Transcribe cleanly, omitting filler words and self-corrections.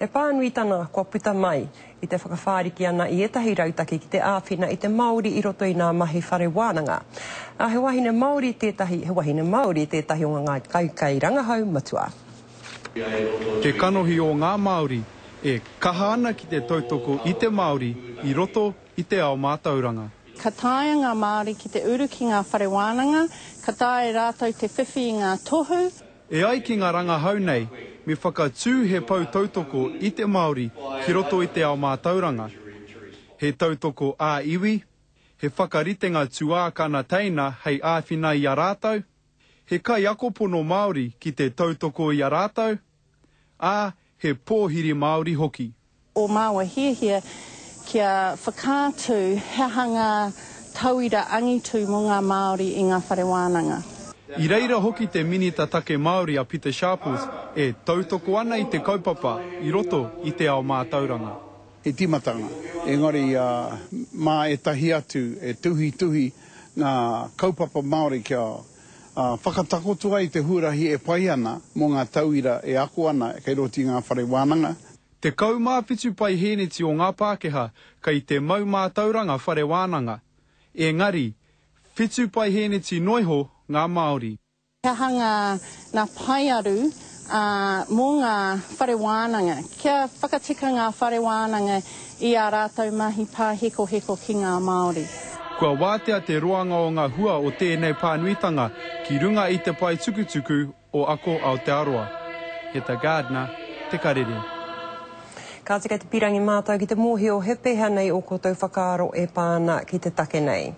He pānuitana kua puta mai i te whakawhāriki ana i ētahi rautaki ki te āwhina i te Māori i roto i nā mahi whare wānanga. Ā, he wahine Māori tētahi, he wahine Māori tētahi o ngā kairangahau matua. Te kanohi o ngā Māori e kaha ana ki te tautoko i te Māori i roto i te ao mātauranga. Ka taea ngā Māori ki te uru ki ngā whare wānanga, ka taea e rātou te whiwhi i ngā tohu. E ai ki ngā rangahau nei, me whakatū he pou tautoko i te Māori ki roto i te ao mātauranga. He tautoko ā-iwi, he whakaritenga tuākana teina hei āwhina i a rātou, he kaiako pono Māori ki te tautoko i a rātou, ā, he pōhiri Māori hoki. Ō māua hiahia kia whakaatu he aha ngā tauira angitu mō ngā Māori i ngā whare wānanga. I reira hoki te Minita Take Māori a Pita Sharples e tautoko ana i te kaupapa i roto i te ao mātauranga. He tīmatanga, engari mā ētahi atu e tuhituhi ngā kaupapa Māori kia whakatakoto ai te huarahi e pai ana mō ngā tauira e ako ana kei roto i ngā whare wānanga. 17 paihēneti o ngā Pākehā kei te mau mātauranga whare wānanga, engari, whitu paihēneti noiho ngā Māori. He aha ngā ngā paearu mō ngā whare wānanga, kia whakatika ngā whare wānanga i ā rātou mahi pāhekoheko ki ngā Māori? Kua wātea te roanga o ngā hua o tēnei pānuitanga ki runga i te pae tukutuku o Ako Aotearoa. Heta Gardiner, Te Karere. Kāti kei te pīrangi mātou ki te mōhio he pēhea nei ō koutou whakaaro e pā ana ki te take nei.